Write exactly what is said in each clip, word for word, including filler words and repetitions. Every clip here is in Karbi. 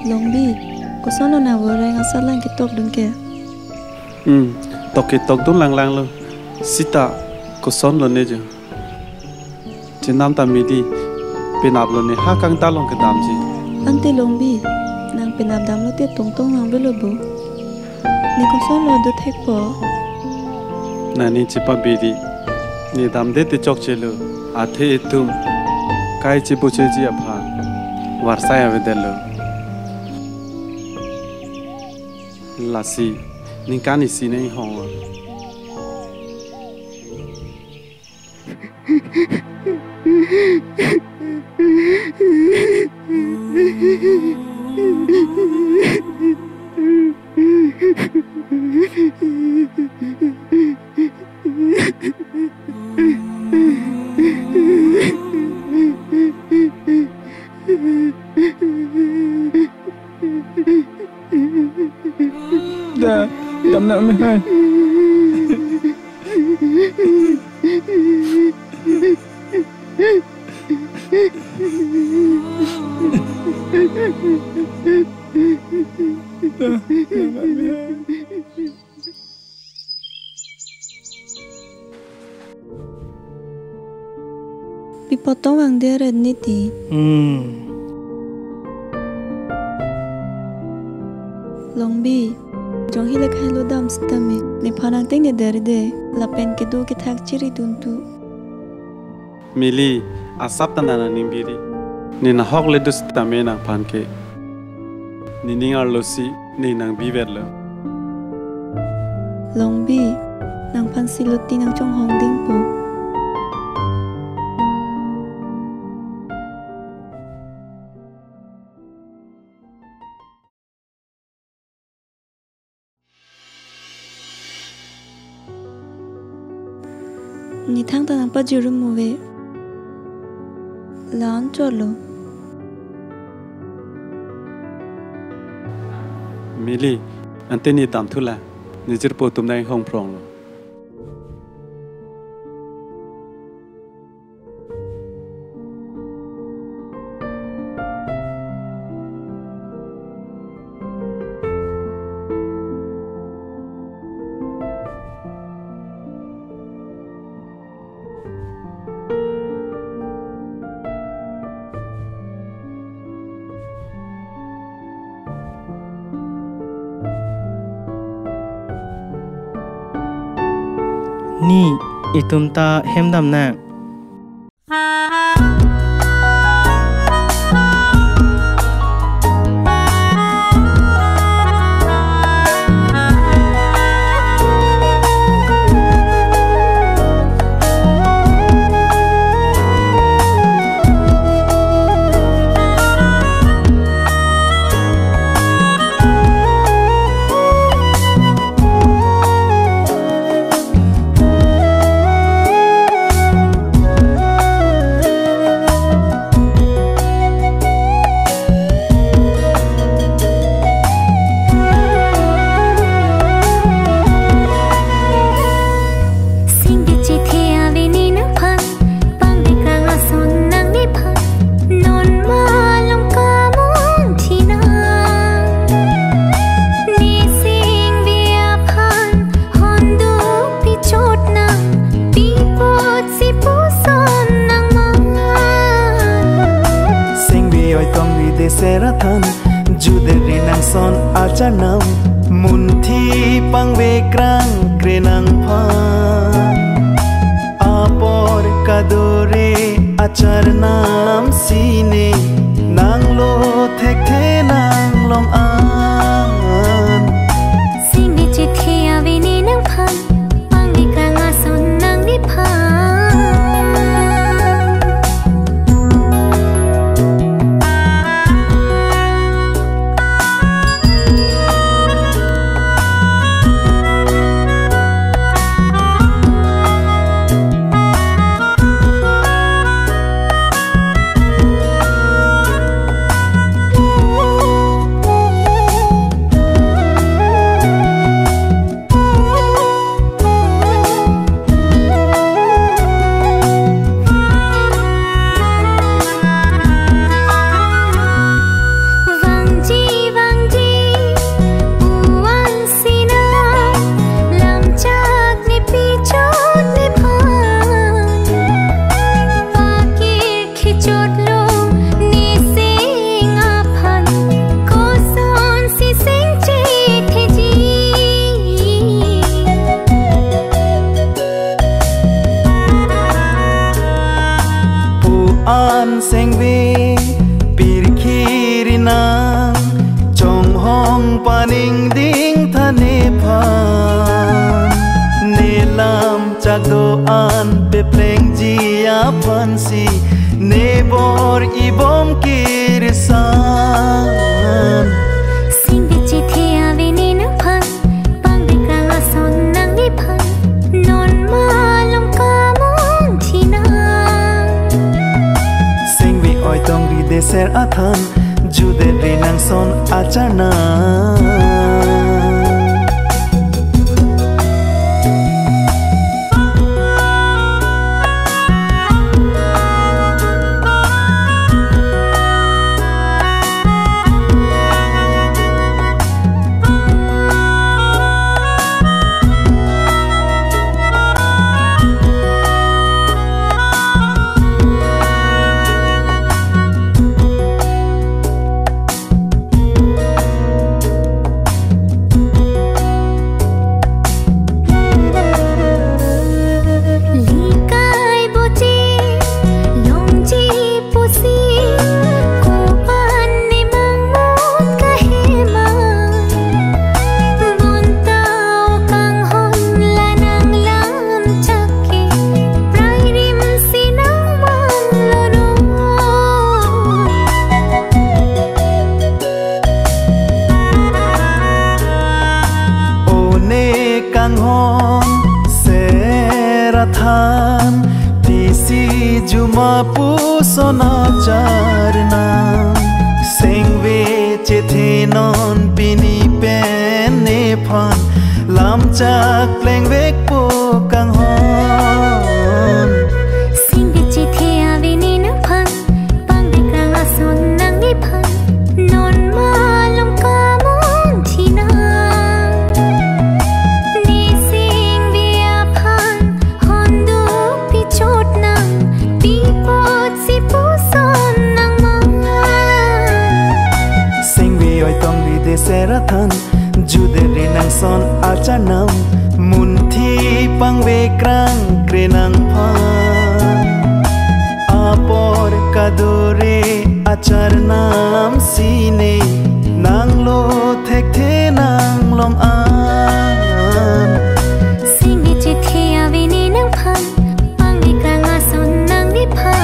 Longbi, kosonlo nang voreng asatlang ketokdun ke? Hmm, tok ketokdun langlanglo. Sita, kosonlo ne jo? Chenam ta midi, penaplo ne ha kangtalong kedamji. Ante Longbi, nang penap damlote tongtong nang velo bo. Ne kosonlo dothekpo? Nani chepabidi, ne damde te chokchelo, athe itum kai chibucheji aphan varsai avedetlo. Lasi, ningkan isi ne hong. Da, damnang me hai. Da, damnang me hai. Pi apot tong vangdet ne ti. Hmm. Longbi, jong hi le kahelo dam sitame, nephan angteng ne derde, lapen kedo kethak chiri dun tu. Mili, asap ta nang ning biri. Ne nahok le do sitame nangphan ke. Nening arlosi ne nang biverlo. Longbi, nangphan siloti nang chonghong dingpo. Nithang ta nang pajirmu ve. La-an chotlo. Mili, ante ne damthu la, ne jirpo atum dang hong pronglo. Ni, itum ta hem damnang. Singbi chethe ave ne nangphan, pangvekrang ason nangliphan, non malom kamunthi nang. Ne singbi aphan honduk pichot nang, pi apotsi puson nang ma. Singbi oi tongri deser athan, jutdet ri nang ason acharnam, munthi pangvekrang kre nangphan. Apor kadore acharnam si ne nanglo thekthe nanglong an. Singbi chethe ave ne nangphan, pangvekrang ason nangliphan. Vangji, vangji, pu-an si nang, lamchak ne pichot nephan. Pakir khichotlo ne sing aphan, kosonsi sing chetheji. Pu-an singbi pirkhi ri nang, chonghong paningding tha nephan. Ne lamchak do-an peplengji aphansi, ne bor-i bom kirsan. Singbi chethe ave ne nangphan, pangvekrang ason nangliphan, non malom kamunthi nang. Singbi oi tongri deser athan, jutdet ri nang ason acharnam. Likai boji, longji pusi, ko-an ne mangmut kahema. Bonta o kanghon la nanglamchak ke, prai rim si nangmanlo non. O ne kanghon ser athan, tisi juma puson acharnam. Singbi chethe non pini pen nephan, lamchak plengvekpo kanghon. Singbi chethe ave ne nangphan, pangvekrang ason nangliphan, non malom kamunthi nang. Ne singbi aphan honduk pichot nang, pi apotsi puson nang ma. Singbi oi tongri deser athan, jutdet ri nang ason acharnam, munthi Arnam sine nanglo thekthe nanglong an. Singni chithi ave ne nangphan, angni krang ason nangliphan.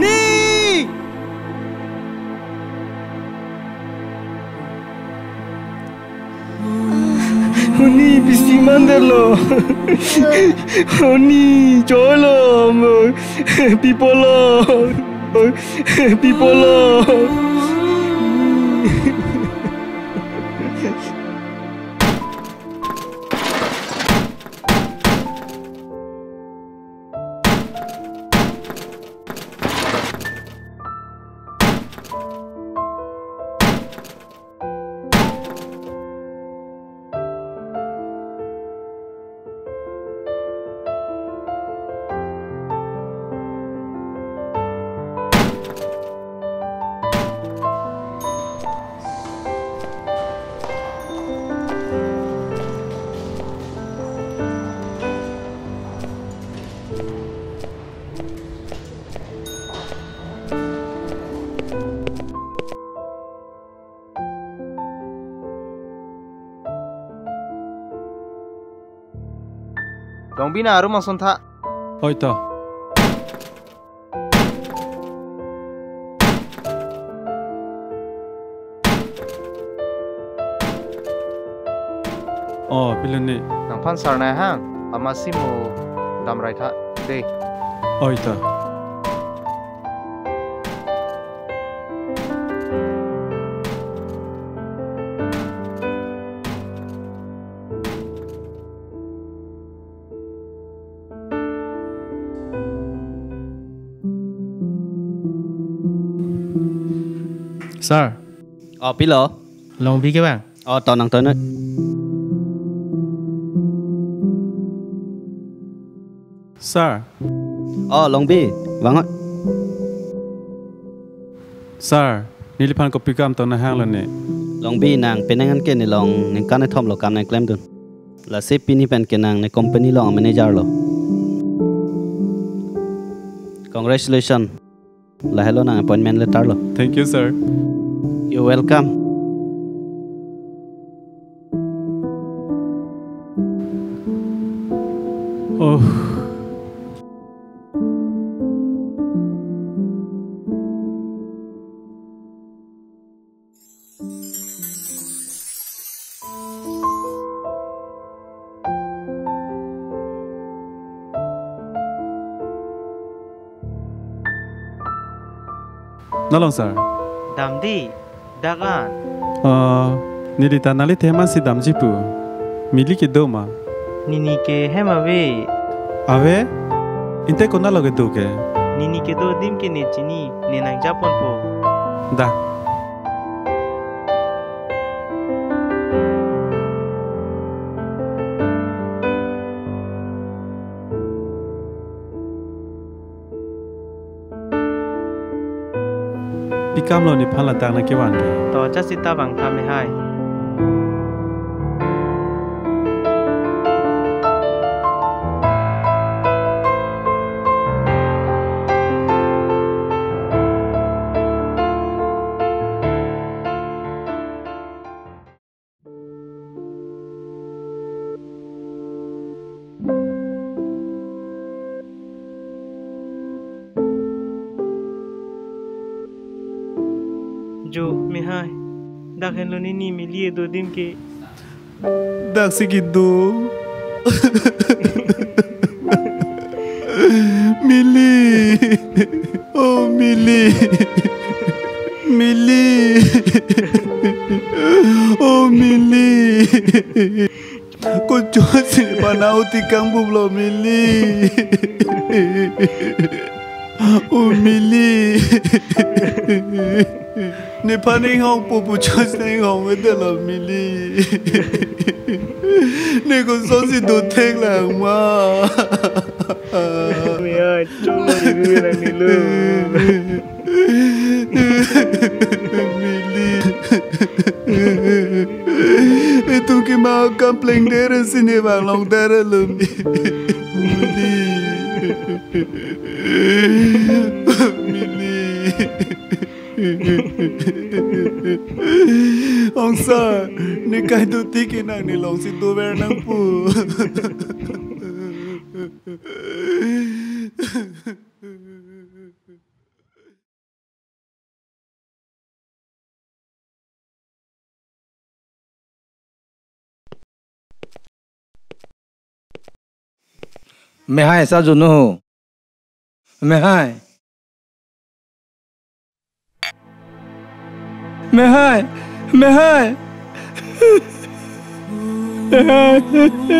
Ni! Honi, pisi mandetlo. Honi, choilo. Pipolo. Pipolo. Longbi, nang arum angsun tha. Oi to. Oh, pilun ni. Nangphan sar nai hang, ama si mo damrai tha. Dei. Oi to. Sir. Oh, pilo? Longbi ke bang? Oh, to nangtonoi. Sir. Oh, Longbi, vang oi. Sir, neliphan kopi kam tong nang hanglo ne? Longbi, nang penang an ke nelong ningkan kethom lo kam nangklemdun. Lasi pini pen ke nang ne company along manager lo. Congratulations. Lahelo nang appointment letter lo. Thank you, sir. You're welcome. Oh. Nalong, sir. Damde, dak an. Uh, neli ta nangli theman si damji pu. Mili kedo ma? Nini ke hem ave. Ave? Inte konat lo kedo ke? Nini kedo adim ke ne chini, ne nangjaponpo. Da. Pi kam lo nephan ladak nangkevan ke? To, jasi ta vang tha mehai. Jo mehai, dak henlo nini mili kedo adim ke. Dak si kedo. Mili. Oh, Mili. Mili. Oh, Mili. Kochot si panau tikang bublo, Mili. Oh, Mili. Nephan inghongpo pu chot si inghongdetlo, Mili. Ne kosonsi dothek lang ma? Mia, cholo iru nang nilo. Nima kam plengdet si ne vang longdet lo, Mili. Mili. Ongsar, ne kai do tik ke nang ne longsi dover nangpo. Mehai, sa juno ho. Mehai. Mehai. Mehai. Mehai.